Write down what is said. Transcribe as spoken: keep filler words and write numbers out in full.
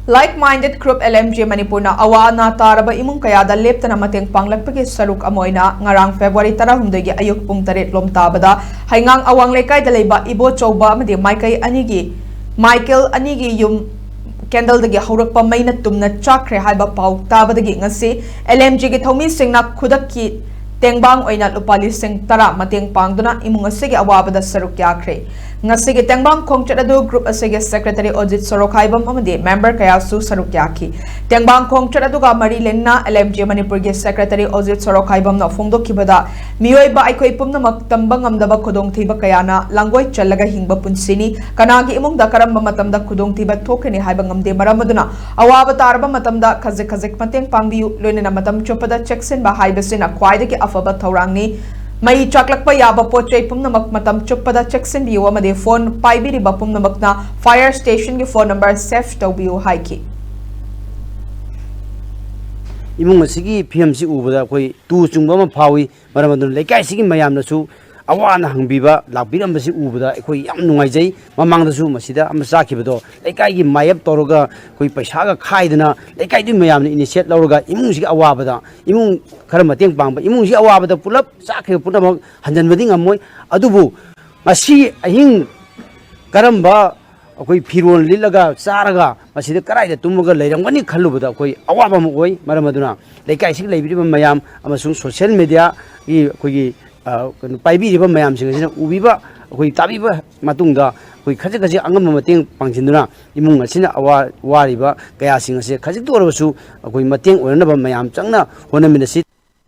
Like Minded Group L M G Manipurꯅ ꯑꯋꯥ ꯑꯅꯥ ꯇꯥꯔꯕ ꯏꯃꯨꯡ ꯀꯌꯥꯗ ꯂꯦꯞꯇꯅ ꯃꯇꯦꯡ ꯄꯥꯡꯂꯛꯄꯒꯤ ꯁꯔꯨꯛ ꯑꯃ ꯑꯣꯏꯅ ꯉꯔꯥꯡ February ꯇꯔꯥꯍꯨꯝꯗꯣꯏꯒꯤ ꯑꯌꯨꯛ ꯄꯨꯡ ꯇꯔꯦꯠ ꯂꯣꯝ ꯇꯥꯕꯗ ꯍꯩꯉꯥꯡ ꯑꯋꯥꯡ ꯂꯩꯀꯥꯏꯗ ꯂꯩꯕ ꯏꯕꯣꯆꯧꯕ ꯑꯃꯗꯤ ꯃꯥꯏꯀꯩ ꯑꯅꯤꯒꯤ ꯃꯥꯏꯀꯦꯜ ꯑꯅꯤꯒꯤ ꯌꯨꯝ candleꯗꯒꯤ ꯍꯧꯔꯛꯄ ꯃꯩꯅ ꯇꯨꯝꯅ ꯆꯥꯛꯈ꯭ꯔꯦ ꯍꯥꯏꯕ ꯄꯥꯎ ꯇꯥꯕꯗꯒꯤ ꯉꯁꯤ L M Gꯒꯤ ꯊꯧꯃꯤꯁꯤꯡꯅ ꯈꯨꯗꯛꯀꯤ ꯇꯦꯡꯕꯥꯡ ꯑꯣꯏꯅ ꯂꯨꯄꯥ ꯂꯤꯁꯤꯡ ꯇꯔꯥ ꯃꯇꯦꯡ ꯄꯥꯡꯗꯨꯅ ꯏꯃꯨꯡ ꯑꯁꯤꯒꯤ ꯑꯋꯥꯕꯗ ꯁꯔꯨꯛ ꯌꯥꯈ꯭ꯔꯦ꯫ ꯉꯁꯤꯒꯤ ꯇꯦꯡꯕꯥꯡ ꯈꯣꯡꯆꯠ ꯑꯗꯨ group ꯑꯁꯤꯒꯤ secretary ꯑꯣꯖꯤꯠ ꯁꯣꯔꯣꯛꯈꯥꯏꯕꯝ ꯑꯃꯗꯤ member ꯀꯌꯥꯁꯨ ꯁꯔꯨꯛ ꯌꯥꯈꯤ꯫ ꯇꯦꯡꯕꯥꯡ ꯈꯣꯡꯆꯠ ꯑꯗꯨꯒ ꯃꯔꯤ ꯂꯩꯅꯅ L M G ꯃꯅꯤꯄꯨꯔꯒꯤ secretary ꯑꯣꯖꯤꯠ ꯁꯣꯔꯣꯛꯈꯥꯏꯕꯝꯅ ꯐꯣꯡꯗꯣꯛꯈꯤꯕꯗ, ꯃꯤꯑꯣꯏꯕ ꯑꯩꯈꯣꯏ ꯄꯨꯝꯅꯃꯛ ꯇꯝꯕ ꯉꯝꯗꯕ ꯈꯨꯗꯣꯡꯊꯤꯕ ꯀꯌꯥꯅ ꯂꯥꯡꯒꯣꯏ ꯆꯜꯂꯒ ꯍꯤꯡꯕ ꯄꯨꯟꯁꯤꯅꯤ꯫ ꯀꯅꯥꯒꯤ ꯏꯃꯨꯡꯗ ꯀꯔꯝꯕ ꯃꯇꯝꯗ ꯈꯨꯗꯣꯡꯊꯤꯕ ꯊꯣꯛꯀꯅꯤ ꯍꯥꯏꯕ ꯉꯝꯗꯦ꯫ ꯃꯔꯝ ꯑꯗꯨꯅ ꯑꯋꯥꯕ ꯇꯥꯔꯕ ꯃꯇꯝꯗ ꯈꯖꯤꯛ ꯈꯖꯤꯛ ꯃꯇꯦꯡ ꯄꯥꯡꯕꯤꯌꯨ, ꯂꯣꯏꯅꯅ ꯃꯇꯝ ꯆꯨꯞꯄꯗ ꯆꯦꯛꯁꯤꯟꯕ ꯍꯥꯏꯕꯁꯤꯅ ꯈ꯭ꯋꯥꯏꯗꯒꯤ ꯑꯐꯕ ꯊꯧꯔꯥꯡꯅꯤ꯫ ꯃꯩ ꯆꯥꯛꯂꯛꯄ ꯌꯥꯕ ꯄꯣꯠ ꯆꯩ ꯄꯨꯝꯅꯃꯛ ꯃꯇꯝ ꯆꯨꯞꯄꯗ ꯆꯦꯛꯁꯤꯟꯕꯤꯌꯨ ꯑꯃꯗꯤ phone ꯄꯥꯏꯕꯤꯔꯤꯕ ꯄꯨꯝꯅꯃꯛꯅ fire stationꯒꯤ phone number save ꯇꯧꯕꯤꯌꯨ ꯍꯥꯏꯈꯤ꯫ ꯏꯃꯨꯡ ꯑꯁꯤꯒꯤ ꯐꯤꯕꯝꯁꯤ ꯎꯕꯗ ꯑꯩꯈꯣꯏ ꯇꯨ ꯆꯨꯡꯕ ꯑꯃ ꯐꯥꯎꯏ꯫ ꯃꯔꯝ ꯑꯗꯨꯅ ꯂꯩꯀꯥꯏꯁꯤꯒꯤ ꯃꯌꯥꯝꯅꯁꯨ ꯑꯋꯥ ꯑꯅꯥ ꯍꯪꯕꯤꯕ ꯂꯥꯛꯄꯤꯔꯝꯕꯁꯤ ꯎꯕꯗ ꯑꯩꯈꯣꯏ ꯌꯥꯝ ꯅꯨꯡꯉꯥꯏꯖꯩ꯫ ꯃꯃꯥꯡꯗꯁꯨ ꯃꯁꯤꯗ ꯑꯃ ꯆꯥꯈꯤꯕꯗꯣ ꯂꯩꯀꯥꯏꯒꯤ ꯃꯥꯌꯦꯞ ꯇꯧꯔꯒ ꯑꯩꯈꯣꯏ ꯄꯩꯁꯥꯒ ꯈꯥꯏꯗꯅ ꯂꯩꯀꯥꯏꯗꯨꯒꯤ ꯃꯌꯥꯝꯅ initiate ꯂꯧꯔꯒ ꯏꯃꯨꯡꯁꯤꯒꯤ ꯑꯋꯥꯕꯗ ꯏꯃꯨꯡ ꯈꯔ ꯃꯇꯦꯡ ꯄꯥꯡꯕ, ꯏꯃꯨꯡꯁꯤꯒꯤ ꯑꯋꯥꯕꯗ ꯄꯨꯂꯞ ꯆꯥꯈꯤꯕ ꯄꯨꯝꯅꯃꯛ ꯍꯟꯖꯤꯟꯕꯗꯤ ꯉꯝꯃꯣꯏ꯫ ꯑꯗꯨꯕꯨ ꯉꯁꯤ ꯑꯍꯤꯡ ꯀꯔꯝꯕ ꯑꯩꯈꯣꯏ ꯐꯤꯔꯣꯜ ꯂꯤꯠꯂꯒ ꯆꯥꯔꯒ ꯃꯁꯤꯗ ꯀꯗꯥꯏꯗ ꯇꯨꯝꯃꯒ ꯂꯩꯔꯝꯒꯅꯤ ꯈꯜꯂꯨꯕꯗ ꯑꯩꯈꯣꯏ ꯑꯋꯥꯕ ꯑꯃ ꯑꯣꯏ꯫ ꯃꯔꯝ ꯑꯗꯨꯅ ꯂꯩꯀꯥꯏꯁꯤꯒꯤ ꯂꯩꯕꯤꯔꯤꯕ ꯃꯌꯥꯝ ꯑꯃꯁꯨꯡ social mediaꯒꯤ ꯑꯩꯈꯣꯏꯒꯤ, ꯑ, ꯀꯩꯅꯣ, ꯄꯥꯏꯕꯤꯔꯤꯕ ꯃꯌꯥꯝꯁꯤꯡ ꯑꯁꯤꯅ ꯎꯕꯤꯕ, ꯑꯩꯈꯣꯏ ꯇꯥꯕꯤꯕ ꯃꯇꯨꯡꯗ ꯑꯩꯈꯣꯏ ꯈꯖꯤꯛ ꯈꯖꯤꯛ ꯑꯉꯝꯕ ꯃꯇꯦꯡ ꯄꯥꯡꯁꯤꯟꯗꯨꯅ ꯏꯃꯨꯡ ꯑꯁꯤꯅ ꯑꯋꯥ-, ꯋꯥꯔꯤꯕ ꯀꯌꯥꯁꯤꯡ ꯑꯁꯤ ꯈꯖꯤꯛꯇ ꯑꯣꯏꯔꯕꯁꯨ ꯑꯩꯈꯣꯏ ꯃꯇꯦꯡ ꯑꯣꯏꯅꯅꯕ ꯃꯌꯥꯝ ꯆꯪꯅ ꯍꯣꯠꯅꯃꯤꯟꯅꯁꯤ꯫